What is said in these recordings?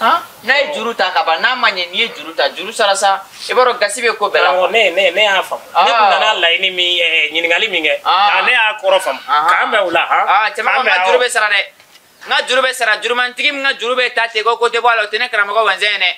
Han n'a ye juru ta ka ban n'a ma ɲɛ n'i ye juru ta juru sara sa i b'a dɔn gasi bɛ ko bɛɛ la. Ne y'a faamu. Ne kun nana laɲini min ɲininkali min kɛ. Ne y'a kɔrɔ faamu. K'an bɛn o la han. Cɛman n ka juru bɛ sara dɛ. N ka juru bɛ sara jurumantigi min ka juru bɛ ta ten ko tɛ bɔ a la o tɛ ne karamɔgɔ Wɛnzɛn ye dɛ.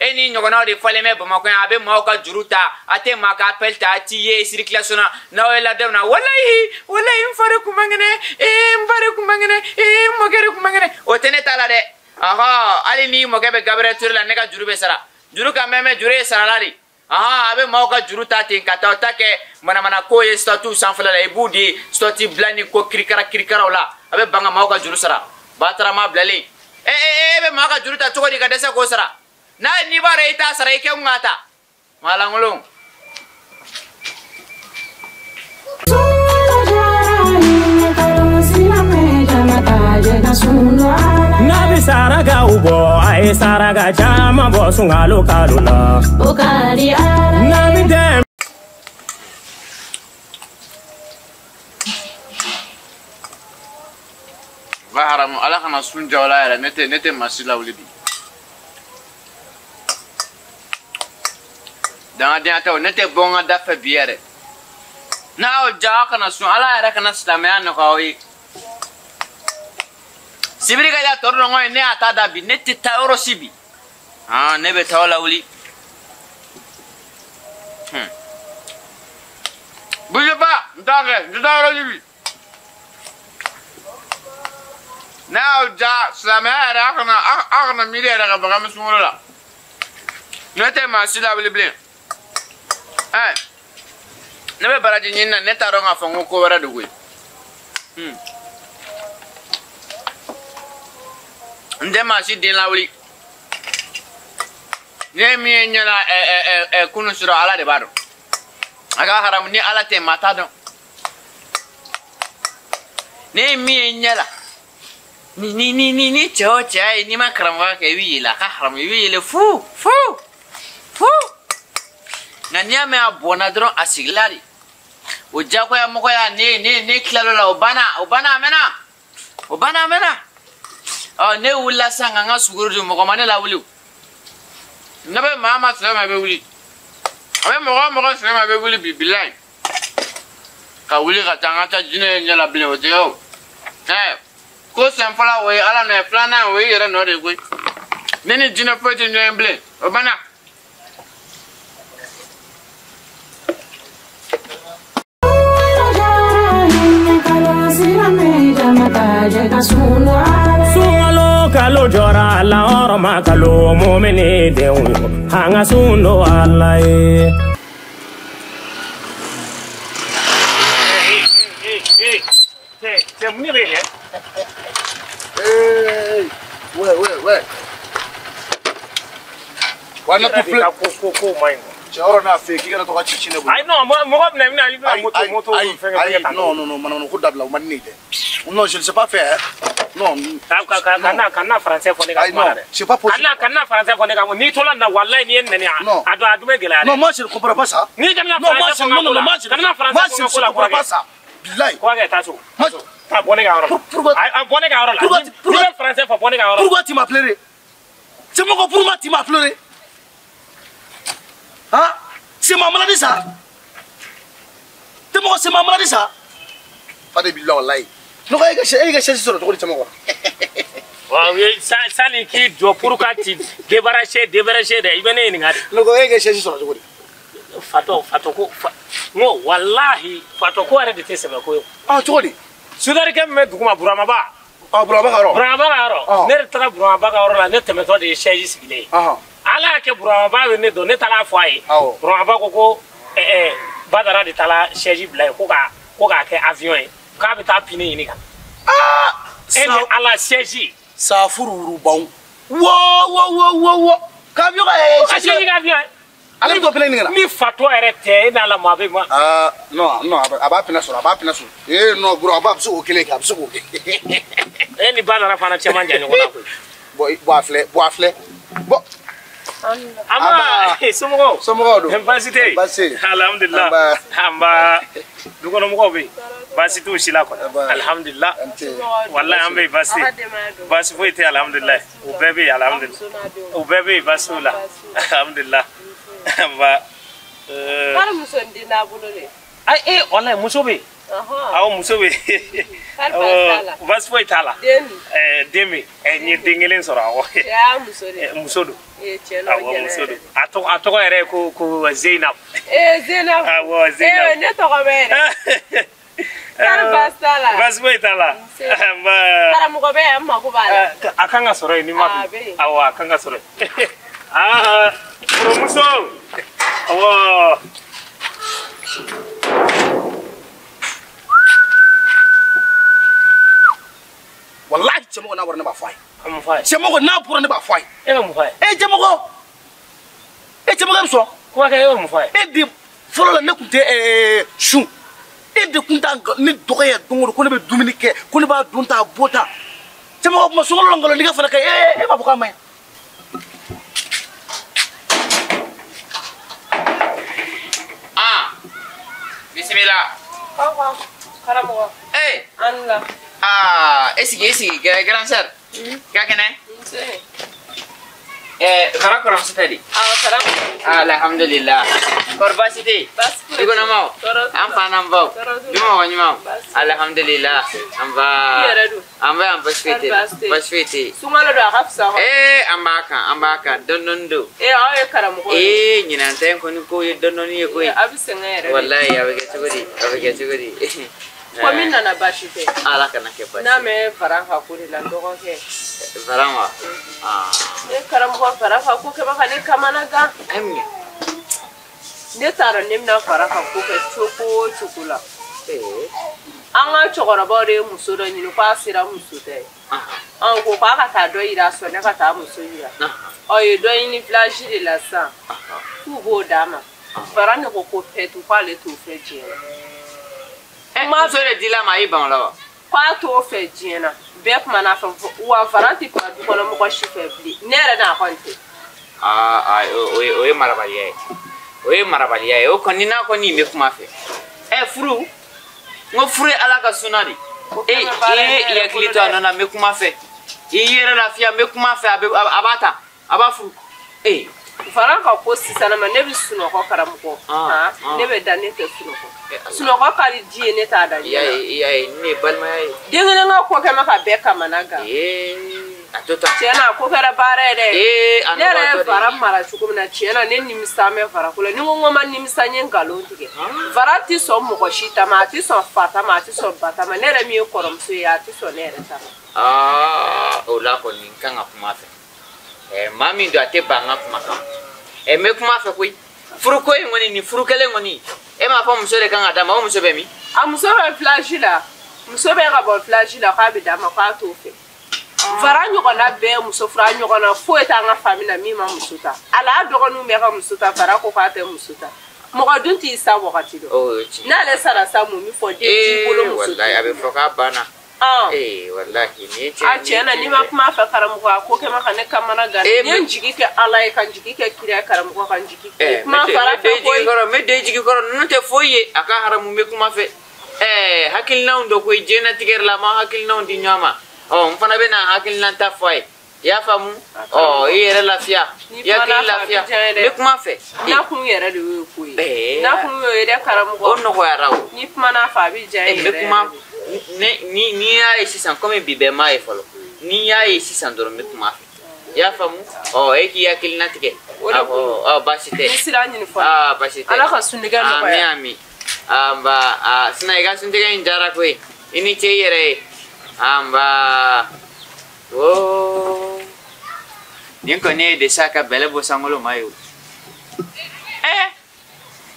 E ni ɲɔgɔnnaw de falen bɛ Bamakɔ yan a bɛ maaw ka juru ta a tɛ maa ka appel ta a t'i ye circulation na n'aw ye ladamu na walayi walayi n fa de kun man kɛnɛ n ba de kun man kɛnɛ n mɔkɛ de kun man kɛnɛ o tɛ ne ta la dɛ. Hali n'i mɔkɛ bɛ Gabriel Touré la ne ka juru bɛ sara juru ka mɛn juru ye sarala de. A bɛ maaw ka juru ta ten ka taa o ta kɛ manamana ko ye statut sanfɛla la i b'u di statut bila ni ko kirikara kirikaraw la a bɛ ban ka maaw ka juru sara batarama bilalen. E bɛ maa ka juru ta cogo di ka dɛsɛ k'o sara n'a n'i b'a dɔn i t'a sara i kɛ kun k'a ta maalankolon. N'a bɛ sarakaw bɔ a ye saraka caman bɔ sunkalo kalo la. O ka di Ala ye. N'a bɛ dɛmɛ. Ba haramu ala kana sun jaw la yɛrɛ ne tɛ maa si lawuli bi. Dangadenya tɛ o ne tɛ bɔ n ka da fɛ bi yɛrɛ. N'a y'o ja aw kana sun ala yɛrɛ kana silamɛya nɔgɔya aw ye. Sibiri ka ja tɔ dɔngɔ ye ne y'a ta da bi ne tɛ taa yɔrɔ si bi. Ne bɛ taa aw lawuli. Bougez pas, n t'a kɛ n tɛ taa yɔrɔ si bi. N'a y'aw ja silamɛya yɛrɛ a kana miiri yɛrɛ ka baga sunkalo la ne tɛ maa si lawuli bilen. Ne bɛ baraji ɲini na ne t'a dɔn k'a fɔ n ko wɛrɛ de koyi. N tɛ maa si den lawuli ne ye min ye n ɲɛ na kunun sɔrɔ ala de b'a dɔn a ka haramu ni ala tɛ maa t'a dɔn ne ye min ye n ɲɛ la. Ni cɛ o cɛ ye n'i ma karamɔgɔya kɛ i bɛ yɛlɛ a ka haramu i bɛ yɛlɛ fu fu fu nka n'i y'a mɛn a bɔnna dɔrɔn a sigila de o diyagoya mɔgɔya ne tilal'o la o banna a mɛnna o banna a mɛnna ɔ ne wulila sisan ka n ka sukaro dun mɔgɔ ma ne lawuli o ne bɛ maa ma sɛbɛ ma i bɛ wuli a bɛ mɔgɔ o mɔgɔ sɛbɛ ma i bɛ wuli bi bilayi ka wuli ka taa n ka taa jinɛ ye ɲɛ la bilen o tɛ kɛ o ko sen fɔlɔ o ye ala nɔ ye filanan o ye yɛrɛ nɔ de ye koyi ne ni jinɛ foyi tɛ ɲɔgɔn ye bilen o banna. Sunkalo kalo jɔra lahɔrɔma kalo mumini denw an ka sun don Ala ye. Cɛ mun de bɛ yen dɛ? Hey, ouais. Wa na tu ko man ɲi. Cɛ yɔrɔ n'a fɛ k'i kana to ka ci ne bolo. Ayi non mɔgɔ bɛna i bɛna moto fɛngɛ fɛngɛ tan. Non manamana ko dabila o man di ne ye dɛ. Non, je ne sais pas faire. Non. Kana français fɔ ne ka kuma la dɛ. C'est pas possible. Kana français fɔ ne ka kuma. N'i tola nin na walayi n'i ye n nɛni a dɔn a dun bɛ gɛlɛya dɛ. Non, moi je ne comprends pas ça. N'i kana français fɔ n ka ko la. Kana français fɔ n ka ko la. Moi je ne comprends pas ça. Bilayi. Kɔkɛ taa so. Taa bɔ ne ka yɔrɔ la. Pourquoi? A bɔ ne ka yɔrɔ la. N'i bɛ français fɔ bɔ ne ka yɔrɔ la. Pourquoi tu m'as pleuré? C'est mon pourquoi tu m'as pleuré? Hein? C'est ma maladie ça? C'est ma maladie ça? Pas de bilan wallahi. Non, e ka chaise sɔrɔ cogo di cɛman kɔrɔ? Sani k'i jɔ pour ka ti débarrasser dɛ i bɛ ne ɲininka de. Ne ko e ka chaise sɔrɔ cogo di? Fatɔ ko n ko walahi fatɔ ko yɛrɛ de tɛ sɛbɛ ko ye. Ah cogo di? Sudarikɛ min bɛ duguma Buramaba. Ah Buramaba ka yɔrɔ. Buramaba ka yɔrɔ. Ne de taara Buramaba ka yɔrɔ la ne tɛmɛtɔ de ye chaise sigilen ye. Ala y'a kɛ Buramaba bɛ ne dɔn ne taara fɔ a ye. Buramaba ko Badara de taara chaise bila yen ko k'a kɛ avion ye k'a bɛ taa pine ɲini ka na. E ni Ala chaise. Safuru wurubanw. Wo. K'avion ka chaise k'avion ye. Ale bɛ t'o pine ɲini ka na. Ni fatɔ yɛrɛ tɛ e n'Ala ma a bɛ ma. Ah non a b'a pine sɔrɔ a b'a pine sɔrɔ. Eh non Buramaba a bɛ se k'o kelen kɛ a bɛ se k'o kɛ. E ni Badara fana cɛ man jan ɲɔgɔn na koyi. Bon a filɛ. Bon. Amba somɔgɔw. Somɔgɔw don. Baasi tɛ yen. Baasi tɛ yen. Alhamdulillah. Amba dukɔnɔmɔgɔw bɛ yen. Baasi t'u si la kɔni. Alhamdulillah. Walahi an bɛ yen baasi tɛ yen. Baasi foyi tɛ yen alhamdulillah. U bɛɛ bɛ yen alhamdulillah. U bɛɛ bɛ yen baasi t'u la. Alhamdulillah. Amba. K'ale muso in den t'a bolo de. Ayi walahi muso bɛ yen. Awɔ muso bɛ yen. Baasi foyi t'a la. Den dun? Den bɛ yen. N ye den kelen sɔrɔ awɔ. Cɛ y'a muso de ye. Muso don. Cɛ n'o awɔ muso don. A tɔgɔ yɛrɛ ye ko Zeinab. Zeinab. Awɔ Zeinab. Ne tɔgɔ bɛ yɛrɛ. K'ale baasi t'a la. Baasi foyi t'a la. Karamɔgɔ bɛ yan n mako b'a la. A kan ka sɔrɔ yen n'i ma fili. Awɔ a kan ka sɔrɔ yen. Aa kɔrɔmuso. Awɔ. Wallahi cɛmɔgɔ n'a bɔra ne b'a fɔ a ye. A mun fɔ a ye? Cɛmɔgɔ n'a bɔra ne b'a fɔ a ye. E bɛ mun fɔ a ye? E cɛmɔgɔ. E cɛmɔgɔ bɛ sɔn. Kuma kɛ e bɛ mun fɔ a ye? E de fɔlɔ la ne tun tɛ sun. E de tun t'a ne dɔgɔya don o don ko ne bɛ dumuni kɛ ko ne b'a dun ta a bɔ ta. Cɛmɔgɔ kuma sunkalo la nkalon n'i ka fana kɛ e b'a fɔ k'a ma ɲi. Ah bisimila. Kɔkɔ karamɔgɔ. Ee. An la. Ah, esigi, grand sœur. Ka kɛnɛ? Nse. Fara kɔrɔmuso tɛ di? Awɔ, fara kɔrɔmuso. Alhamdulillah. Kɔri baasi tɛ yen? Baasi foyi tɛ yen. Dukɔnɔmaw? Tɔɔrɔ t'u la. An fa n'an baw? Tɔɔrɔ t'u la. Ɲuman wa ɲuman? Baasi. Alhamdulillah. An ba. I yɛrɛ dun? An ba yan baasi foyi tɛ yen. Baasi tɛ yen. Baasi foyi tɛ yen. Sunkalo don a ka fisa kɔni. An b'a kan, an b'a kan. Dɔɔni dɔɔni don. Aw ye karamɔgɔ ye. Ɲinan ta in kɔni ko ye dɔɔni dɔɔni ye koyi. A bɛ sɛgɛn yɛrɛ de. Walayi a bɛ kɛ cogo di? A bɛ kɛ cogo di? Komi nana baasi tɛ. Ala kana kɛ baasi. N'a mɛ Varan ka ko de la n dɔgɔkɛ. Varan wa? Ne karamɔgɔ Varan ka ko kɛ ka ne kamana gan. Ayi. Ne t'a dɔn ne bɛna Varan ka ko kɛ cogo o cogo la. An ka cɛkɔrɔbaw de ye muso dɔ ɲini k'a sera muso tɛ ye. An ko k'a ka taa dɔ yira sɔn ne ka taa muso yira. Ɔ ye dɔ ɲini village de la sisan. K'u b'o d'a ma. Varan ne ko ko pɛtu k'ale t'o fɛ diɲɛ na. Muso de dila ma a y'i ban o la wa? K'a t'o fɛ diɲɛ na bɛɛ kumana fɛ wa Varan tɛ kuma du kɔnɔ mɔgɔ si fɛ bilen ne yɛrɛ n'a kɔni tɛ. Aa o ye marabaliya ye o ye marabaliya ye o kɔni n'a kɔni bɛ kuma fɛ furu n ko furu ye Ala ka suna de e i hakili to a nɔ na n bɛ kuma fɛ i yɛrɛ lafiya n bɛ kuma fɛ a b'a ta a b'a furu. Varan ka ko sisan ma ne bɛ sunɔgɔ karamɔgɔ ne bɛ da ne tɛ sunɔgɔ sunɔgɔ ka di ji ye ne t'a da. I y'a ye ne ye balimaya ye. Den kelen ka ko kɛ ma ka bɛɛ kamana gan. A to tan. Tiɲɛ na a ko kɛra baara ye dɛ. Ne yɛrɛ ye Varan mara cogo min na tiɲɛ na ne nimisa bɛ Varan ko la ni ko n ma nimisa n ye nkalon tigɛ. Varan tɛ sɔn mɔgɔ si ta ma a tɛ sɔn fa ta ma a tɛ sɔn ba ta ma ne yɛrɛ min ye kɔrɔmuso ye a tɛ sɔn ne yɛrɛ ta ma. O la kɔni n kan ka kuma fɛ. Maa min don a tɛ ban n ka kuma kan n bɛ kuma fɛ koyi furuko in kɔni nin furu kelen kɔni e m'a fɔ muso de kan ka d'a ma o muso bɛ min? A muso bɛ village la muso bɛ ka bɔ village la k'a bɛ d'a ma k'a t'o fɛ. Varan ɲɔgɔnna bɛɛ muso furu a ɲɔgɔnna foyi t'an ka famille na min ma muso ta a la dɔgɔninw bɛɛ ka muso ta Varan ko k'a tɛ muso ta mɔgɔ dun t'i sa wagati dɔn n'ale sara sa mun bɛ fɔ den t'i bolo muso t'i bolo. Walayi a bɛ fɔ k'a banna. Walahi ni cɛ. A tiɲɛ na n'i ma kuma fɛ karamɔgɔ a ko kɛ ma ka ne kamana gan. N ye n jigi kɛ Ala ye ka n jigi kɛ kira ye karamɔgɔ ka n jigi kɛ. Kuma Varan fɛ koyi. N bɛ den jigi kɔrɔ ninnu tɛ foyi ye a ka haramu n bɛ kuma fɛ. Hakilinaw dɔ koyi diɲɛlatigɛ la ma hakilinaw di ɲɔgɔn ma. N fana bɛ na hakilina ta fɔ a ye. I y'a faamu? I yɛrɛ lafiya. I hakili lafiya. N bɛ kuma fɛ. N'a kun yɛrɛ de y'o ko ye. N'a kun y'o ye dɛ karamɔgɔ. O nɔgɔyara o. N'i kumana fɛ a bɛ diya i yɛrɛ. N bɛ kuma. Ni y'a ye sisan komi bi bɛɛ m'a ye fɔlɔ ni y'a ye sisan dɔrɔn n bɛ kuma fɛ i y'a faamu e k'i hakilina tigɛ baasi tɛ n sira ɲini fɔlɔ baasi tɛ Ala ka suntigɛ nɔgɔya ami ami anba sina i ka suntigɛ in diyara koyi i ni ce i yɛrɛ ye anba o nin kɔni ye desa ka bɛlɛ bɔ sankolo ma ye o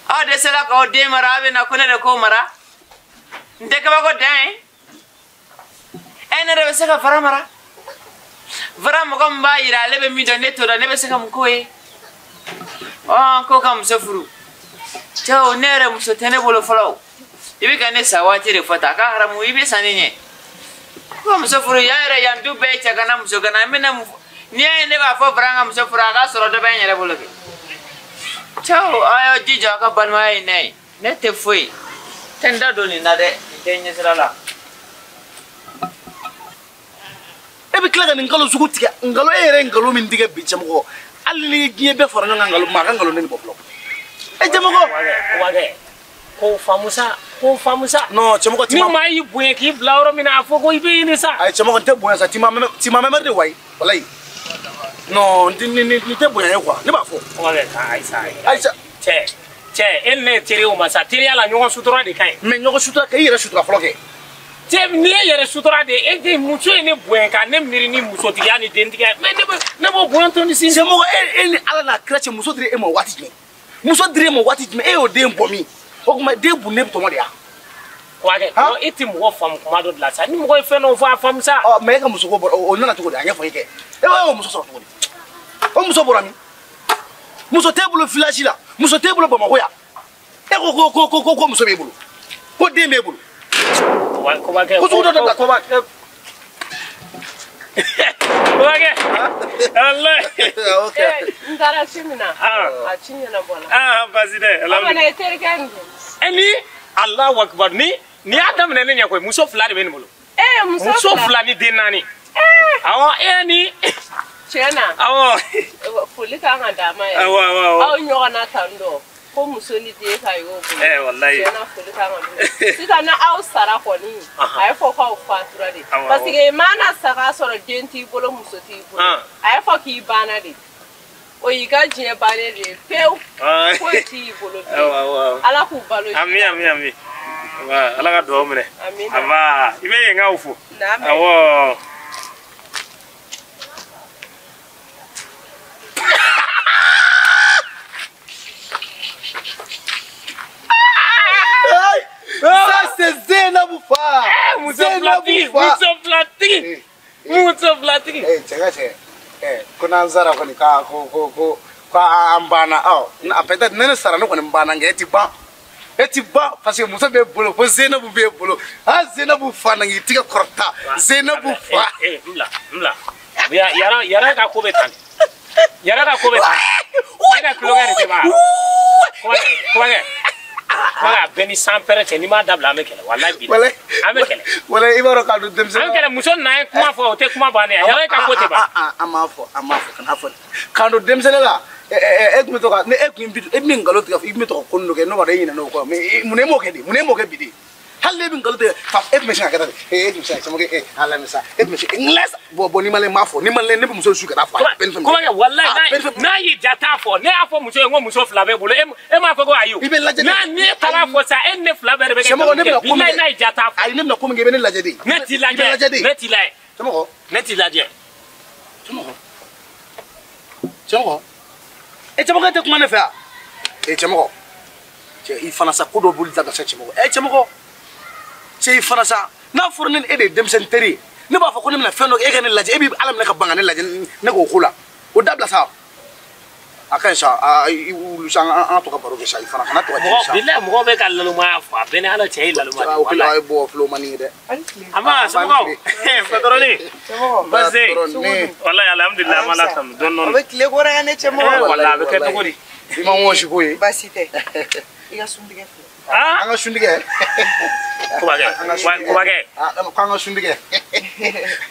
aw dɛsɛra k'aw den mara a bɛ na ko ne de k'o mara. N tɛ kabako dan ye ne yɛrɛ bɛ se ka Varan mara Varan mɔgɔ min b'a yira ale bɛ min dɔn ne t'o dɔn ne bɛ se ka mun k'o ye ko ka muso furu cɛw ne yɛrɛ muso tɛ ne bolo fɔlɔ i bɛ ka ne sa waati de fɔ tan a ka haramu i bɛ sa ne ɲɛ ko ka muso furu yan yɛrɛ yan du bɛɛ ye cɛ kana muso kana n bɛna mun fɔ N'i y'a ye ne b'a fɔ Bara n ka muso furu a k'a sɔrɔ dɔ bɛ n yɛrɛ bolo kɛ. Cɛw aw y'aw jija aw ka balimaya in na ye. Ne tɛ foyi. Tɛ n da don nin na dɛ. Nin tɛ n ɲɛsira la. E bɛ tila ka nin nkalon sugu tigɛ nkalon e yɛrɛ ye nkalon min tigɛ bi cɛmɔgɔ hali ni diɲɛ bɛɛ fara ɲɔgɔn kan nkalon maa ka nkalon ne nin bɔ fɔlɔ e cɛmɔgɔ. Wakɛ ko faamu sa ko faamu sa. Non cɛmɔgɔ ni maa y'i bonya k'i bila yɔrɔ min na a fɔ ko i bɛ ɲini sa. Ayi cɛmɔgɔ n tɛ bonya sa tu m'as même de wayi walayi non nin tɛ bonya ye quoi ne b'a fɔ. Wakɛ ayi sa ayi sa cɛ e ni ne ye teri o ma sa teriya la ɲɔgɔn sutura de ka ɲi. Mais ɲɔgɔn sutura kɛ i yɛrɛ sutura fɔlɔ kɛ. Cɛ n'i ye yɛrɛ sutura de e tɛ muso ye ne bonya ka ne miiri ni musotigiya ni dentigiya mais ne b'o bonya to ni sin. Cɛmɔgɔ e ni Ala n'a kira cɛ muso dira e ma waati jumɛn muso dira e ma waati jumɛn e y'o den bɔ min o tuma den bunnen bɛ tɔmɔ de ya. Wakɛ non e tɛ mɔgɔ faamu kuma dɔ de la sa ni mɔgɔ ye fɛn dɔw fɔ a faamu sa. Ɔ mais e ka muso ko bɔra o nana cogo di a ɲɛfɔ e kɛ e b'a ye o muso sɔrɔ cogo di o muso bɔra min muso t'e bolo village la muso t'e bolo Bamakɔ yan e ko ko ko ko muso b'e bolo ko den b'e bolo. Kobakɛ ko sugu dɔ dabila Kobakɛ Kobakɛ walayi. N taara ci min na a ci ɲɛnabɔla. Aa baasi tɛ. O fana ye terikɛ nin ye. Ni Alahu akibaru ni nin y'a daminɛ ne ɲɛ koyi muso 2 de bɛ nin bolo. Muso 2 ni den 4. Awɔ e ni. Tiɲɛ na. Awɔ. Foli kan ka d'a ma yɛrɛ. Awɔ awɔ. Aw ɲɔgɔnna tan dɔ. Ko muso ni den ka y'o bolo. Walayi. Tiɲɛ na foli kan ka d'u ma. Sisan ni aw sara kɔni a ye fɔ k'aw fatura de. Parce que mana sa k'a sɔrɔ den t'i bolo muso t'i bolo. A ye fɔ k'i banna de. O y'i ka diɲɛ bannen de ye pewu. Foyi t'i bolo bilen. Ala k'u balo. Ami ami ami. Ala ka dugawu minɛ. Amina. Aba i bɛ yen k'aw fo. Awɔ. Ça c'est Zénabou Fa. Muso filatigi. Cɛ ko n'an sara kɔni ka ko ko ko ko an banna ɔ peut-être ne sara ne kɔni banna nka e ti ban e ti ban parce que muso b'e bolo ko Zénabou b'e bolo ah Zénabou Fa na k'i tigɛ kɔrɔta Zénabou Fa. N bila yɛrɛ ka ko bɛ tan yɛrɛ ka ko bɛ tan e ka tulonkɛ de tɛ ban Kobakɛ. Wala bɛɛ ni san pɛrɛ cɛ n'i m'a dabila an bɛ kɛlɛ walayi bi an bɛ kɛlɛ. Walayi i b'a dɔn k'a don denmisɛnnin. An bɛ kɛlɛ muso nana ye kuma fɔ o tɛ kuma bannen ye yɛrɛ ka ko tɛ ban. An m'a fɔ kana fɔ k'a don denmisɛnnin la e tun bɛ to ka ne e tun e bɛ nkalon tigɛ i tun bɛ to ka ko ninnu kɛ ne b'a dɔn e ɲinɛna o kɔ mais mun e m'o kɛ de mun e m'o kɛ bi de hali ne bɛ nkalon tigɛ e tun bɛ sin ka kɛ tan de e tun bɛ sin ka cɛmɔgɔ e a lamɛn sa e tun bɛ sin n lɛ bɔn n'i ma lɛ n m'a fɔ n'i ma lɛ ne bɛ muso su ka taa fɔ. Kobakɛ walayi n'a y'i ja t'a fɔ ne y'a fɔ muso ye n ko muso 2 b'e bolo e m'a fɔ ko ayi o. I bɛ lajɛ n'a ne taara fɔ sa e ni ne 2 bɛɛ de bɛ kɛ nkalon tigɛ bilayi n'a y'i ja t'a fɔ. Ayi ne bɛna ko min kɛ i bɛ ne lajɛ de. Ne t'i lajɛ ne t'i lajɛ. Cɛmɔgɔ. Ne t'i lajɛ. Cɛmɔgɔ. Cɛmɔgɔ. E cɛmɔgɔ tɛ kuma ne fɛ yan. E cɛmɔgɔ. Cɛ i fana sa ko dɔ boli dabila sa cɛmɔgɔ. E cɛmɔgɔ. Cɛ i fana sa n'a fɔra ne ni e de ye denmisɛnnin teri ye ne b'a fɔ ko ne bɛna fɛn dɔ kɛ e ka ne lajɛ e bɛ Ala minɛ ka ban ka ne lajɛ ne k'o ko la o dabila sa a ka ɲi sa i wuli sa an ka to ka baro kɛ sa i fana kana to ka jigin sa. Bilayi mɔgɔ bɛ ka lalomaya fɔ a bɛɛ ni Ala cɛ ye laloma de ye. O kɛlen a ye bɔ filomani ye dɛ. A ma somɔgɔw patɔrɔni baasi walayi alihamudulilayi an b'Ala tanu dɔɔni dɔɔni. O bɛ tile kɔrɔ yan ne cɛmɔgɔ. Walayi a bɛ kɛ cogo di. I ma wɔsi ko ye. Baasi tɛ i ka suntigɛ filɛ. An ka suntigɛ. Kobakɛ. K'an ka suntigɛ.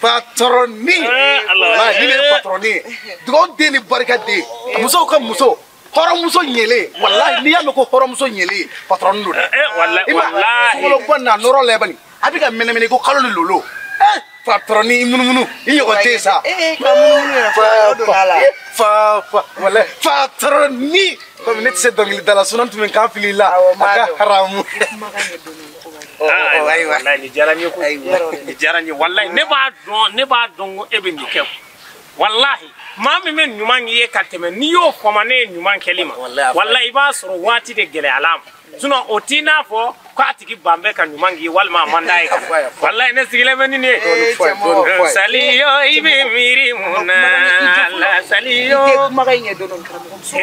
Patɔrɔni. Walayi ni ne ye patɔrɔni ye. Dugawu den ni barika den. Musow ka muso. Hɔrɔnmuso ɲɛlen. Walayi n'i y'a mɛn ko hɔrɔnmuso ɲɛlen patɔrɔni don dɛ. Walayi. I ma sukalo na nɔrɔ lɛbani. A bɛ ka mɛnɛmɛnɛ ko kalo ni lolo. Patɔrɔni i munumunu i ɲɔgɔn tɛ yen sa. Ka munumunu yɛrɛ fɔ o donna a la. Fa walayi patɔrɔni. Komi ne tɛ se dɔnkilida la sinon n tun bɛ n kan fili i la. A ka haramu. Ayiwa walayi nin diyara n ye koyi nin diyara n ye walayi ne b'a dɔn ko e bɛ nin kɛ walahi maa min bɛ ɲuman k'i ye ka tɛmɛ n'i y'o fɔ ma ne ye ɲuman kɛli ma walayi i b'a sɔrɔ waati de gɛlɛyala ma sinon o t'i n'a fɔ k'a tigi ban bɛ ka ɲuman k'i ye walima a man d'a ye walayi ne sigilen bɛ ni nin ye. Saliyo i bɛ miiri mun na Ala saliyo. I tɛ kumakan in ɲɛ dɔɔni karamɔgɔ muso.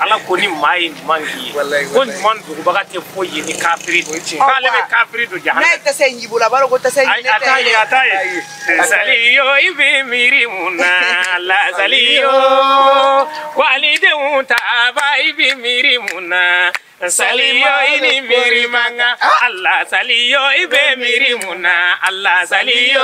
Ala ko ni maa ye ɲuman k'i ye. Ko ɲuman dugubaga tɛ foyi ye ni kafiri. K'ale bɛ kafiri don jahanama. N'a ye tasa in y'i bolo a b'a dɔn ko tasa in ne tɛ. A t'a ye. Saliyo i bɛ miiri mun na Ala saliyo. Walidenw ta ba i bɛ miiri mun na. Saliyo i ni miiri man kan Ala saliyo i bɛ miiri mun na Ala saliyo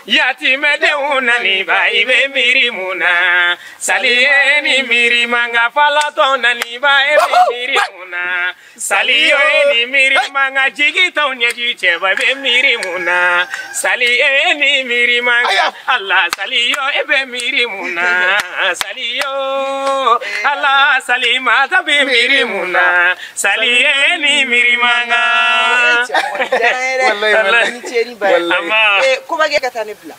yatimɛdenw nani ba i bɛ miiri mun na saliyo ni miiri man kan falatɔ nani ba i bɛ miiri mun na saliyo ni miiri man kan jigitɔw ɲɛji cɛba i bɛ miiri mun na saliyo ni miiri man kan Ala saliyo i bɛ miiri mun na saliyo Ala salimata bɛ miiri mun na. Saliye ni mirimanga. Wallahi wallahi. Ko ba kɛ ka taa ne bila.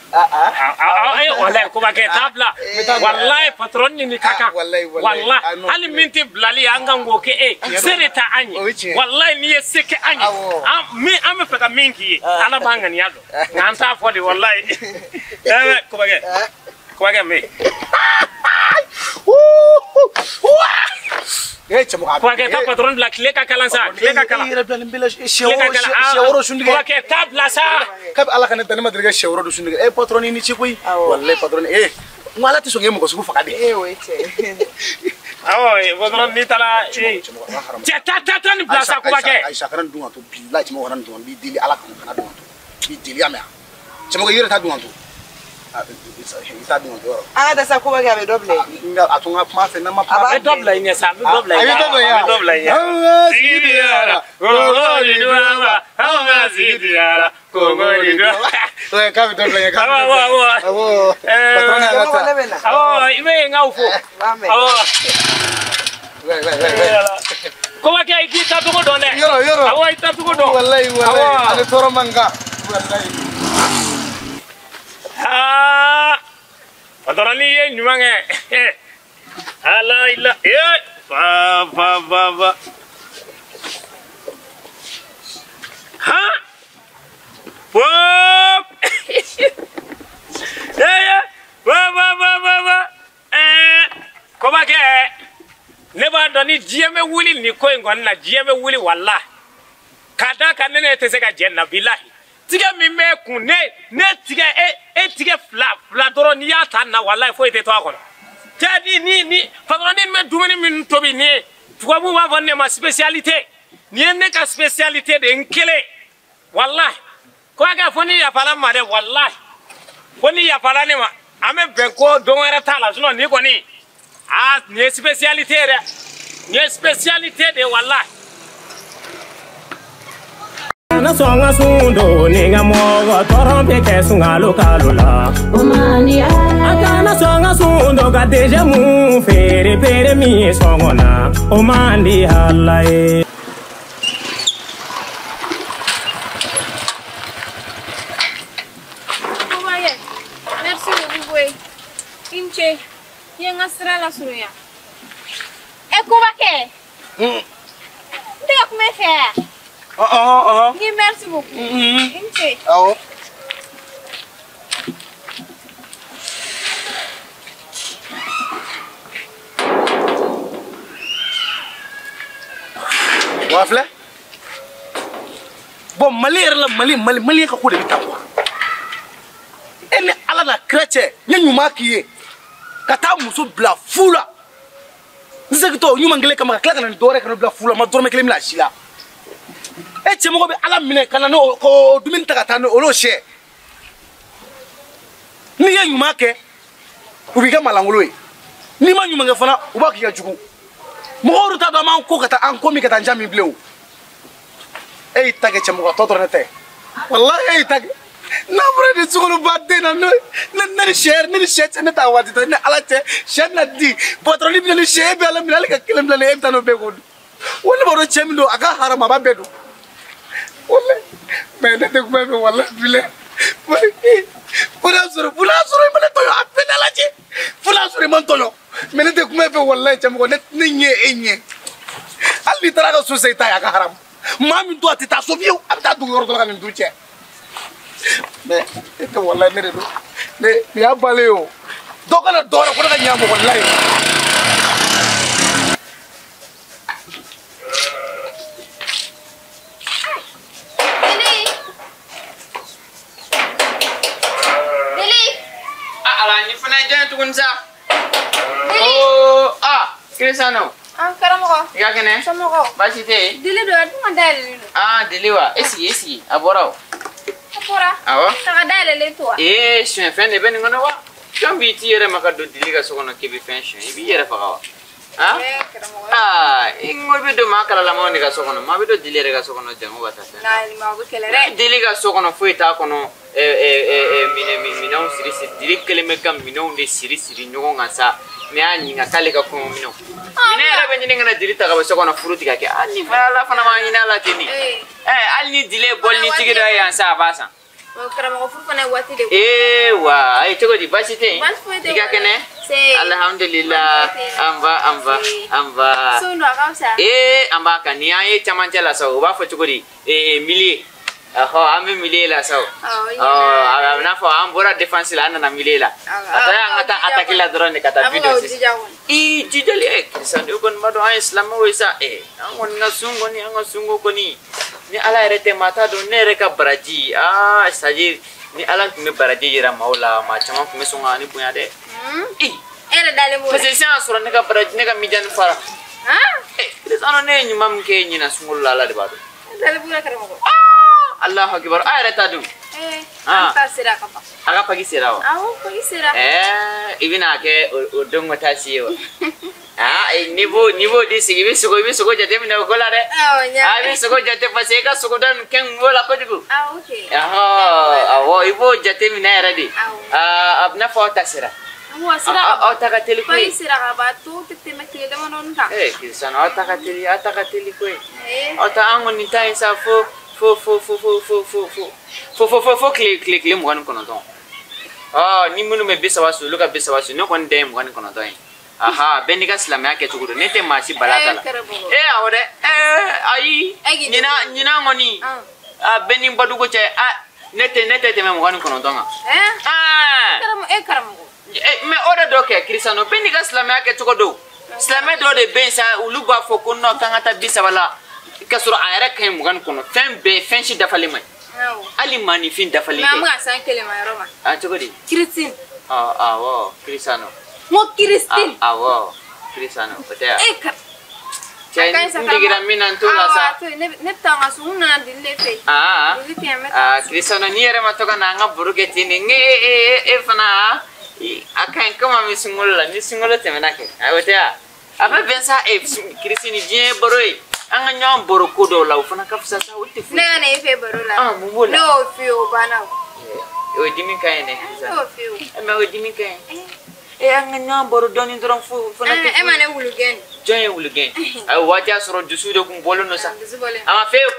Wallahi ko ba kɛ taa bila. Wallahi patron ni kaka. Wallahi hali min tɛ bilali an kan k'o kɛ e se de ta an ye. Wallahi n'i ye se kɛ an ye. An bɛ fɛ ka min k'i ye Ala b'an ŋaniya dɔn. Nka an t'a fɔ de wallahi. Ko ba kɛ. Ko ba kɛ min. Kɔkɛ taa patron bila tile ka kalan sa tile ka kalan. I yɛrɛ bila nin bɛɛ la sɛ wɔɔrɔ suntigɛ. Kɔkɛ taa bila sa. Kabi Ala ka ne da ne ma deli ka sɛ wɔɔrɔ don suntigɛ. E patron i ni ce koyi. Walayi patron n ko Ala tɛ sɔn k'e mɔgɔ sugu faga de. O ye tiɲɛ. Awɔ patron n'i taara cɛ taa nin bila sa kɔkɛ. Ayisa kana nin dun ka to bilayi cɛmɔgɔ kana nin dun n b'i deli Ala kama kana dun ka to n b'i deli y'a mɛn cɛmɔgɔ i yɛrɛ t'a dun ka to. I t'a dun ka to yɔrɔ. An ka taa sa ko ba kɛ a bɛ dɔ bila yen. A to n ka kuma fɛ n'an ma kuma. A bɛ dɔ bila i ɲɛ sa a bɛ dɔ bila i ɲɛ. A bɛ dɔ bila i ɲɛ. Sigi diyara koko ni duwaba anw ka sigi diyara koko ni duwaba. K'a bɛ dɔ bila i ɲɛ k'a bɛ dɔ bila i ɲɛ. Awɔ patron y'a ka taa. Awɔ i bɛ yen k'aw fo. Awɔ. Kobakɛ i k'i taacogo dɔn dɛ. Yɔrɔ yɔrɔ. Awɔ i taacogo dɔn. Walayi walayi ale tɔɔrɔ man kan walayi. Patron n'i ye ɲuman kɛ ala ila fa fa fa fa han pop fa fa fa fa fa kobakɛ ne b'a dɔn ni diɲɛ bɛ wuli nin ko in kɔni na diɲɛ bɛ wuli walahi k'a d'a kan ne tɛ se ka jɛ na bilahi tigɛ min bɛ kun ne tigɛ e tigɛ fila dɔrɔn n'i y'a ta na walahi foyi tɛ to a kɔnɔ cɛ ni patron ni bɛ dumuni min tobi nin ye tubabuw b'a fɔ ne ma spécialité nin ye ne ka spécialité de ye n kelen walahi ko a kɛ fo ni yafala n ma dɛ walahi fo ni yafala ne ma an bɛ bɛn ko don wɛrɛ t'a la sinon nin kɔni nin ye spécialité ye dɛ nin ye spécialité de ye walahi. Na sɔn ka sun don ni ka mɔgɔ tɔɔrɔ bɛ kɛ sunkalo kalo la. A kana sɔn ka sun don ka dɛsɛ mun feere feere min ye sɔngɔ na o man di Ala ye. Kobakɛ, merci beaucoup koyi. I ni ce. I ye n ka sira lasurunya. Kobakɛ. N tɛ ka kuma e fɛ yan. Merci beaucoup. Awɔ. Wa filɛ bon Mali yɛrɛ la Mali ka ko de bɛ taa quoi e ni Ala n'a kira cɛ n ye ɲuman k'i ye ka taa muso bila fu la n segintɔ ɲuman kelen kama ka tila ka na ni dɔwɛrɛ ka na bila fu la n ma dɔrɔmɛ kelen minɛ a si la. E cɛmɔgɔ bɛ Ala minɛ ka na n'o k'o dumuni ta ka taa n'o sɛ n'i ye ɲuman kɛ u b'i kɛ malangolo ye n'i ma ɲuman kɛ fana u b'a k'i ka jugu mɔgɔw yɛrɛ t'a dɔn an b'an ko ka taa an ko min ka taa n ja min bilen o e y'i ta kɛ cɛmɔgɔ tɔ dɔrɔn ne tɛ walahi e y'i ta kɛ n'a fɔra ni sukaloba den na ne ni sɛ cɛ ne t'a waati dɔn ne Ala cɛ sɛ bɛna di patron bɛna ni sɛ e bɛ Ala minɛ hali ka kelen bila ne e bɛ taa n'o bɛɛ k'o dun wa ne b'a dɔn cɛ min don a ka haramu a b'a bɛɛ dun. Wallahi mais ne tɛ kuma fɛ wallahi bilahi fo n'a sɔrɔ i ma ne tɔɲɔ a bɛɛ n'Ala cɛ fo n'a sɔrɔ i ma n tɔɲɔ mais ne tɛ kuma fɛ wallahi cɛmɔgɔ ne ɲɛ e ɲɛ hali n'i taara a ka so sisan i t'a ye a ka haramu maa min to a tɛ taa so fiyewu a bɛ taa dugu yɔrɔ dɔ la ka nin du cɛ mais e tɛ wallahi ne de don ne nin y'a balen ye o Dɔ kana dɔ wɛrɛ ko ne ka ɲɛ mɔgɔ la ye. Oh, ah, Cristiano. Ah, karamɔgɔ. I ka kɛnɛ? Somɔgɔw. Baasi tɛ yen? Dili don, a dun ma dayɛlɛlen don. Ah, Dili wa? E sigi, e sigi. A bɔra o. A bɔra. Awɔ. Ka dayɛlɛlen to wa? Ee, suɲɛ fɛn de bɛ nin kɔnɔ wa? Jɔn b'i t'i yɛrɛ ma ka don Dili ka so kɔnɔ k'i bɛ fɛn suɲɛ? I b'i yɛrɛ faga wa? Ah? Ee, karamɔgɔ. Ah, i ko i bɛ don maa kalalamaw de ka so kɔnɔ. Maa bɛ don Dili yɛrɛ ka so kɔnɔ jango ka taa fɛn. N'a ni maa o bɛ kɛlɛ dɛ. Dili ka so kɔnɔ foyi t'a kɔnɔ. Minɛnw siri siri. Dili kɛlen bɛ ka minɛnw de siri siri ɲɔgɔn kan sa. N'i y'a ɲininka k'ale ka kɔɲɔ minɛnw. Minɛn yɛrɛ bɛ ɲini ka na Dili ta ka bɔ so kɔnɔ furu tigɛ kɛ. Hali ni fana Ala fana m'a ɲini a la ten de. Hali ni Dili ye bɔlini dɔ ye yan sa a b'a san. Karamɔgɔ furu fana ye waati de. Ee wa ayi cogo di baasi tɛ yen? Baasi foyi tɛ yen. I ka kɛnɛ? Alhamdulillah. An ba an ba an ba. Sun don a ka fisa. Ee an b'a kan ni an ye camancɛ la sa o b'a fɔ cogo di? Ee milieu. Ɔhɔ an bɛ milieu la sa o. A bɛ n'a fɔ an bɔra défense la an nana milieu la. A tɔ y'an ka taa attaque la dɔrɔn de ka taa but don sisan. Ii jijali Cristiano e kɔni b'a dɔn an ye silamɛw ye sa. An kɔni ka sun kɔni an ka sunko kɔni. Ni Ala yɛrɛ tɛ maa t'a dɔn ne yɛrɛ ka baraji aa c'est à dire ni Ala tun bɛ baraji yira maaw la maa caman tun bɛ sɔn ka ne bonya dɛ. E yɛrɛ dalen b'o la. Parce que sisan y'a sɔrɔ ne ka baraji ne ka mijani fara. Cristiano ne ye ɲuman min kɛ ɲinan sunkalo la Ala de b'a dɔn. E dalen b'o la karamɔgɔ. Allahu akbar a yɛrɛ t'a dun. An ta sera ka ban. A ka paki sera wa? Awɔ paki sera. I bɛna kɛ o don ka taa si ye wa? Ah, n'i b'o di sigi i bɛ sogo jateminɛ o ko la dɛ. Awɔ n y'a mɛn. I bɛ sogo jate parce que i ka sogo da nin kɛ n b'o la kojugu. Ah ok. Awɔ i b'o jateminɛ yɛrɛ de. Awɔ. A bɛ n'a fɔ aw ta sera. Awɔ a sera. Aw ta ka teli koyi. Paki sera ka ban to tɛ tɛmɛ tile damadɔni kan. Cristiano aw ta ka teli aw ta ka teli koyi. Aw ta an kɔni ta ye sa fo fo fo fo fo fo fo fo fo fo fo tile 29. Ni minnu bɛ 30 su olu ka 30 su ne kɔni dan ye 29 ye. Aha bɛɛ n'i ka silamɛya kɛcogo don ne tɛ maa si bala ta la. Awɔ dɛ ayi ɲinan kɔni a bɛɛ ni badugu cɛ ne tɛ tɛmɛ 29 kan. Karamɔgɔ. Mais o de dɔ kɛ Cristiano bɛɛ n'i ka silamɛya kɛcogo don. Silamɛ dɔw de bɛ yen sa olu b'a fɔ ko non k'an ka taa 30 la. K'a sɔrɔ a yɛrɛ ka ɲi 29 fɛn bɛɛ fɛn si dafalen man ɲi. Hali maaninfin dafalen tɛ. Mais an bɛ ka s'an kelen ma yɔrɔ ma. A cogo di? Christine. Awɔ Cristiano. N ko Christine. Awɔ Cristiano o tɛ yan. E ka. Cɛ n digira min na n t'o la sa. Awɔ a to yen ne bɛ taa n ka so n nana Dili de fɛ yen. Dili tɛ yan n bɛ taa. Cristiano n'i yɛrɛ ma to ka na an ka baro kɛ ten de n e fana a ka ɲi komi an bɛ sunkalo la ni sunkalo tɛmɛna kɛ o tɛ yan. A bɛ bɛn sa Christine diɲɛ ye baro ye. An ka ɲɔgɔn baro ko dɔw la o fana ka fisa sa o tɛ foyi. Ne ka na e fɛ baro la. Mun b'o la? Ne y'o f'i ye o banna o. O ye dimi ka ɲi dɛ. Ne y'o f'i ye o. Mais o ye dimi ka ɲi. An ka ɲɔgɔn baro dɔɔni dɔrɔn fo fana tɛ. E ma ne wulu gɛn. Jɔn ye wulu gɛn? Ayi o waati y'a sɔrɔ dusu de kun bɔlen don sa. Dusu bɔlen. A ma f'e ye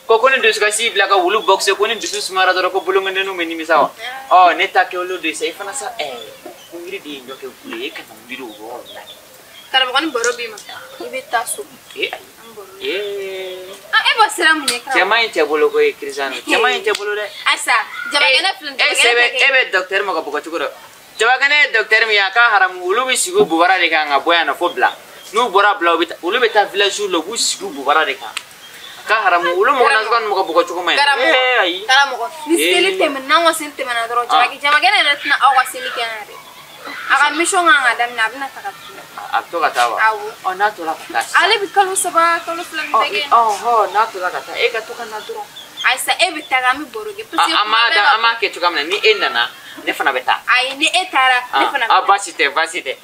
ko ni dusukasi bila ka wulu boxer ko ni dusu sumayara dɔrɔn ko bolonkɔndenninw bɛ nimisa wa? Ne ta kɛ olu de ye sa i fana sa ko miiri de ye ɲɔ kɛ wulu ye e kana miiri o yɔrɔ la. Karamɔgɔ ni baro b'i ma i bɛ taa so. Ayi. E b'o sira mun ye karamɔgɔ? Cɛman in cɛ bolo koyi Cristiano cɛman in cɛ bolo dɛ. Ayisa jabakɛnɛ filɛ nin ye. E bɛ docteur ma ka bugɔ cogo dɔ. Jabakɛnɛ ye docteur min ye a ka haramu olu bɛ sigi u bobara de kan ka bɔ yan nɔ fo bila n'u bɔra bila olu bɛ taa village la u b'u sigi u bobara de kan. A ka haramu olu mɔgɔ nasuguya ni mɔgɔ bugɔ cogo man ɲi. Ayi. Karamɔgɔ ni seli tɛmɛna n'anw ka seli tɛmɛna dɔrɔn jabakɛnɛ yɛrɛ tɛna aw ka seli kɛ yan yɛrɛ. A ka mission kan ka daminɛ a bɛna taga tuguni. A bɛ to ka taa wa? Awɔ. N'a tora ka taa sisan. Ale bɛ kalo 3 kalo 2 nin bɛɛ kɛ yen. N'a tora ka taa e ka to ka na dɔrɔn. Ayisa e bɛ taga an bɛ baro kɛ. Parce que an b'a kɛ cogoya min na ni e nana ne fana bɛ taa. Ayi ni e taara ne fana bɛ taa. Baasi tɛ baasi tɛ.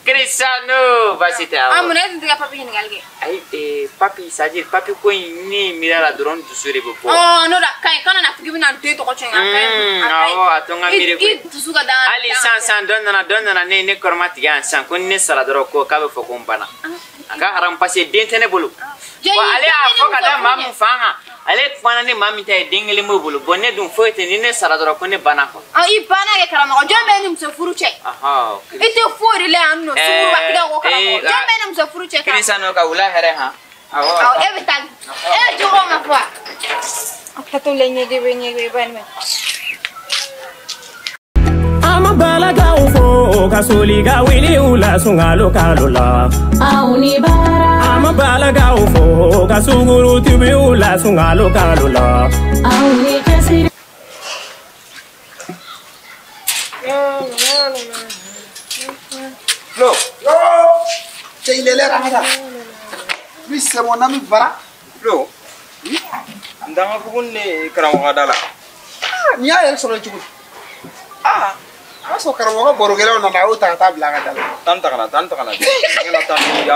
Cristiano baasi tɛ awɔ. Munna e tun tɛ ka papi ɲininkali kɛ? Ayi papi c'est à dire papi ko in ne miiri a la dɔrɔn dusu de bɛ bɔ. N'o la ka ɲi kana na fɔ k'i bɛna n den tɔgɔ tiɲɛ a ka ɲi. Awɔ a to n ka miiri koyi. I dusu ka da. Hali sisan dɔ nana ne kɔrɔma tigɛ yan sisan ko ni ne sara dɔrɔn ko k'a bɛ fɔ ko n banna. A ka haram parce que den tɛ ne bolo. Wa ale y'a fɔ ka da maa min fan kan. Ale kumana ni maa min ta ye den kelen b'o bolo bon ne dun foyi tɛ ni ne sara dɔrɔn ko ne banna kɔ. I banna kɛ karamɔgɔ jɔn bɛ ni muso furu cɛ. I tɛ foyi de la yan nɔ sunkuruba tigɛ ko karamɔgɔ jɔn bɛ ni muso furu cɛ. Cristiano ka wula hɛrɛ han. Awɔ. E bɛ taa e jogo ma fɔ wa. A tato la ɲɛgɛbɛ ɲɛgɛbɛ ba ni ma. Ama balakaw fo. fo ka soli ka wuli u la sunkalo kalo la. Aw ni baara. An ma balakaw fo ka sukaro tubi u la sunkalo kalo la. Aw ni cɛsiri. Flo. Cɛ il est l'heure an ka taa. Lui c'est mon ami Bara. Flo. N t'an ka fugu ni karamɔgɔ ka da la. Nin y'a yɛrɛ sɔrɔ cogo di? Aa, a b'a sɔrɔ karamɔgɔ barokɛlaw nana a y'o ta ka taa bila a ka da la. Tan ta ka na, tan ta ka na. A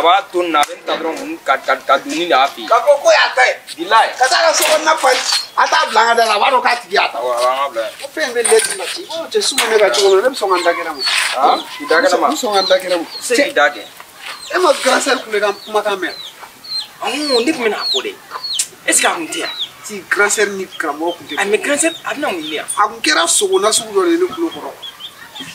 b'a to nin na, a bɛ n ta dɔrɔn ka don ni de y'a fɛ yen. K'a fɔ ko y'a ta ye. Bilayi. Ka taa ka so kɔnɔna fali, a t'a bila an ka da la, a b'a dɔn k'a tigi y'a ta. Awɔ, a b'an ka bila yen. O fɛn in bɛ lɛti la ci. O cɛ su bɛ ne ka cogo min na, ne bɛ sɔn ka n da kɛnɛ ma. Aa, i da kɛnɛ ma? N bɛ sɔn ka n da kɛnɛ ma. I tɛ se k'i da kɛ. E ma grand sœur kulekan kumakan mɛn? Ɔn, ne tun bɛna a fɔ dɛ. Est ce que a tun tɛ yan? Ti grand sœur ni karamɔgɔ tun tɛ. A mais grand sœur a bɛna mun ɲini yan? A kun kɛra sogo nasugu dɔ de ye ne tulo kɔrɔ.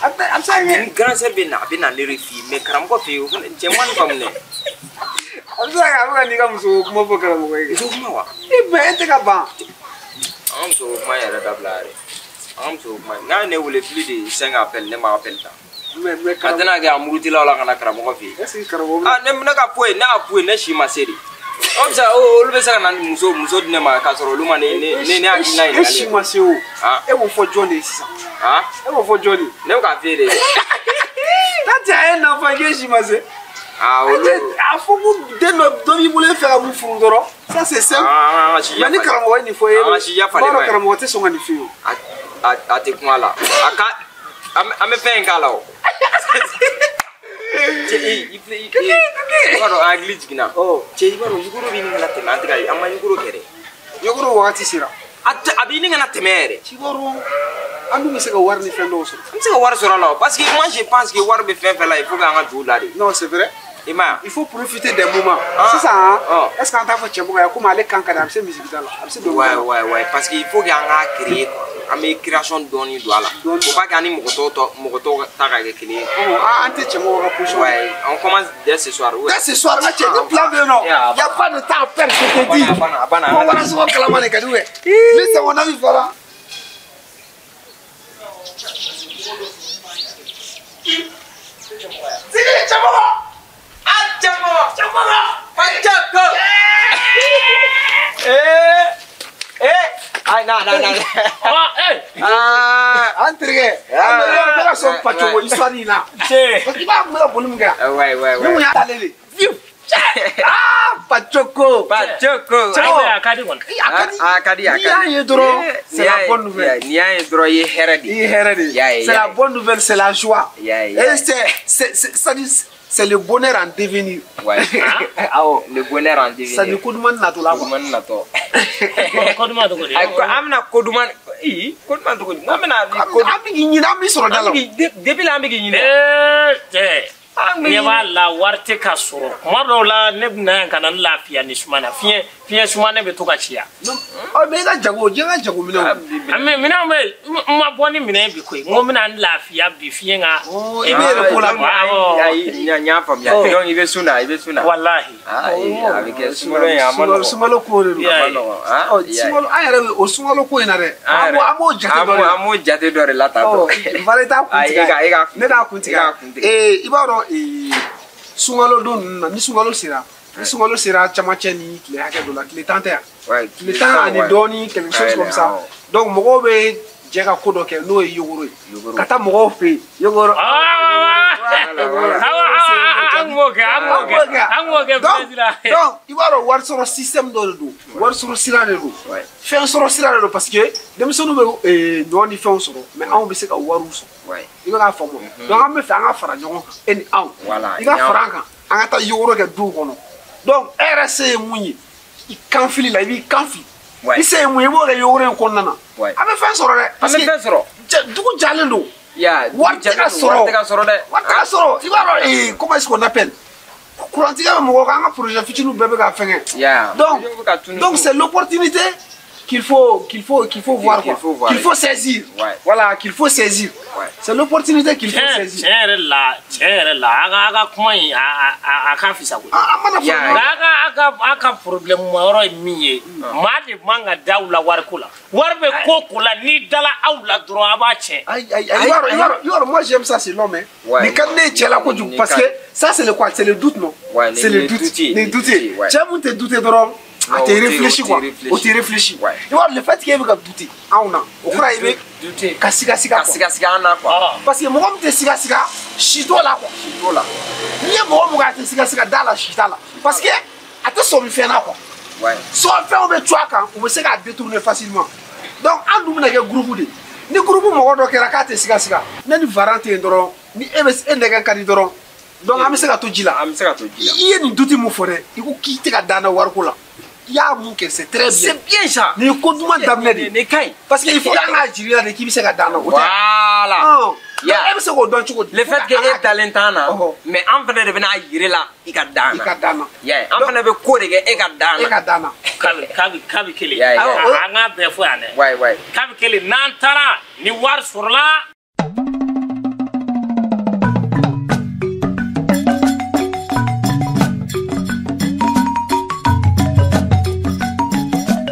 A bɛ se ka kɛ. Ni grand sœur bɛ na, a bɛ na ne de fɛ yen, mais karamɔgɔ fɛ yen, o fana cɛ man faamu dɛ. A bɛ se ka kɛ a bɛ ka n'i ka muso kuma fɔ karamɔgɔ ye. Muso kuma wa? E mais e tɛ ka ban. An ka muso kuma yɛrɛ dabila yɛrɛ. An ka muso kuma n'a ye ne wele plus de 5 appels, ne ma appel ta. Mais a tɛna kɛ a murutilaw la ka na karamɔgɔ fɛ yen. Est ce que karamɔgɔ bɛ. Ah ne ka foyi, ne ka foyi, ne si ma se de. O bɛ se olu bɛ se ka na muso di ne ma k'a sɔrɔ olu ma ne hakilina ɲininkali. E si ma se o. E b'o fɔ jɔn de ye sisan? E b'o fɔ jɔn de ye? Ne bɛ k'a f'e de ye. Tati a ye na fɔ k'e si ma se. Olu. A fɔ ko den dɔ b'i bolo e fɛ ka mun furu dɔrɔn. Ça c'est simple. Mais ni karamɔgɔ ye nin fɔ e ye. An ka siya falen ma ye. Karamɔgɔ tɛ sɔn ka nin f'i ye o. A tɛ kuma la. A ka an bɛ fɛn in k'a la o. Cɛ i filɛ i b'a dɔn an hakili jiginna. Cɛ i b'a dɔn yuguro bɛ ɲini ka na tɛmɛ an tɛ ka an ma yuguro kɛ dɛ. Yuguro wagati sera. A bɛ ɲini ka na tɛmɛ yɛrɛ. I b'a dɔn an dun bɛ se ka wari ni fɛn dɔw sɔrɔ. An bɛ se ka wari sɔrɔ a la o parce que moi je pense que wari bɛ fɛn fɛn la il faut k'an ka juru la de. Non c'est vrai. I m'a ye. Il faut profiter des moments. Sisan est-ce qu'an t'a fɔ cɛmɔgɔ ye komi ale kan ka di a bɛ se musique da la a bɛ se dɔnkili da la. Ouais ouais ouais parce que il faut k'an k'a créer quoi. An bɛ création dɔɔni don a la. Faut pas k'an ni mɔgɔ tɔw ta ka kɛ kelen ye. An tɛ cɛmɔgɔ ka position. Ouais, on commence dès ce soir. Dès ce soir, n ka cɛ ni plan bɛ yen nɔ. Y a pas de temps à perdre, je te dis. A banna. Ko wariso kalama de ka di u ye. Ni c'est mon ami Fara. Sigi cɛmɔgɔ. A cɛmɔgɔ. Cɛmɔgɔ. Pacako. Ay, non, non, non. Ah, an terikɛ. An bɛ ka sɔn Pacoko histoire in na. Parce que i b'a kun bɛ ka boli min kɛ. Ouais, ouais, ouais. Ne kun y'a t'ale de. Ah, Pacoko. Pacoko. A ka di kɔni. A ka di. A ka di. N'i y'a ye dɔrɔn, c'est la bonne nouvelle. N'i y'a ye dɔrɔn, i ye hɛrɛ de. I ye hɛrɛ de. C'est la bonne nouvelle, c'est la joie. Et c'est le bonheur en devenir. Ouais. Le bonheur en devenir. Ça dit ko duman natɔ la quoi. Ko duman natɔ. Ko duman cogo di? Ayi an bɛna ko duman ko duman cogo di? An bɛna an bɛ k'i ɲini an b'i sɔrɔ da la. Depuis là an bɛ k'i ɲini. Cɛ. Ɲɛ b'a la wari tɛ ka sɔrɔ kuma dɔw la ne bɛ na yan ka na n lafiya ni suma na fiɲɛ suma ne bɛ to ka ci yan. Ɔ mais i ka jago diɲɛ ka jago minɛnw. Mais minɛnw bɛ n ma bɔ ni minɛn bi koyi n ko n bɛna n lafiya bi fiɲɛ ka. I bɛ yɛrɛ ko la. Ayi n y'a faamuya donc i bɛ sun na i bɛ sun na. Walahi. A bɛ kɛ sunkalo in a ma nɔgɔn. Sunkalo ko de don. A ma nɔgɔn. Sunkalo an yɛrɛ bɛ o sunkalo ko in na dɛ. An b'o jate dɔ de la. An b'o jate dɔ de la tantɔ. Fara i t'a kun tigɛ. Ne t'a kun tigɛ. I b'a dɔn sunkalo don ninnu na ni sunkalo sera camancɛ ni tile hakɛ dɔ la tile 10 tɛ yan tile 10 ani dɔɔni quelque chose comme ça donc mɔgɔw bɛ jɛ ka ko dɔ kɛ n'o ye yogoro ye ka taa mɔgɔw fɛ yen yogoro. An b'o kɛ an b'o kɛ donc i b'a dɔn wari sɔrɔ système dɔ de don wari sɔrɔ sira de don fɛn sɔrɔ sira de don parce que denmisɛnninw bɛ ɲɔ ni fɛnw sɔrɔ mais anw bɛ se ka wariw sɔrɔ i bɛ k'a faamu donc an bɛ fɛ an ka fara ɲɔgɔn kan e ni anw i ka fara an kan an ka taa yogoro kɛ duw kɔnɔ donc e yɛrɛ se ye mun ye i kan fili la i b'i kan fili i se ye mun ye i b'o kɛ yogoro in kɔnɔna na an bɛ fɛn sɔrɔ dɛ parce que dugu jalen don. Wari tɛ ka sɔrɔ dɛ wari tɛ ka sɔrɔ i b'a dɔn comment est-ce qu'on appelle kurantigɛ bɛ mɔgɔw kan an ka projet fitininw bɛɛ bɛ ka fɛngɛ donc c'est l'opportunité qu'il faut voir quoi, qu'il faut saisir. Voilà, qu'il faut saisir. C'est l'opportunité qu'il faut saisir. Tiɲɛ yɛrɛ la, a ka kuma in a ka fisa koyi. Nka a ka problème ma yɔrɔ ye min ye, maa de man ka da aw la wariko la. Wari bɛ ko la, n'i dala aw la dɔrɔn a b'a tiɲɛ. Ayi ayi, i b'a dɔn, moi j'aime ça, c'est l'homme hein. Nin ka di ne ye cɛ la kojugu parce que ça c'est le quoi, c'est le doute non? C'est le doute. Le doute. Cɛ mun tɛ douter dɔrɔn. A tɛ réfléchi quoi, o tɛ réfléchi. I b'a dɔn le fait que e bɛ ka douter anw na, o kɔrɔ ye i bɛ ka siga siga quoi. Ka siga siga an na quoi. Parce que mɔgɔ min tɛ siga siga, si t'o la quoi. Si t'o la. N'i ye mɔgɔ mun kɛ a tɛ siga siga da la, si t'a la. Parce que a tɛ sɔmi fɛn na quoi. Sɔn fɛnw bɛ cu a kan, u bɛ se k'a détourner facilement. Donc an dun bɛna kɛ groupe de ye. Ni groupe mɔgɔ dɔ kɛra k'a tɛ siga siga, ne ni Varan tɛ yen dɔrɔn, ni e bɛ e nɛgɛ ka di dɔrɔn. Donc an bɛ se ka to ji la. An bɛ se ka to ji la. I ye nin doute mun fɔ dɛ, i ko k'i tɛ ka da n na wariko la. I y'a mun kɛ, c'est très bien. C'est bien ça. Nin ye ko duman daminɛ de. Nin ka ɲi. Parce que il faut k'an k'a jira de k'i bɛ se ka dan na. Voilà. E bɛ se k'o dɔn cogo di? Le fait que e dalen t'an na, mais an fana de bɛna yir'i la i ka dan na. I ka dan na. An fana bɛ ko de kɛ e ka dan na. E ka dan na. Kabi kelen. An k'a bɛɛ fɔ yan dɛ. Kabi kelen n'an taara ni wari sɔrɔla.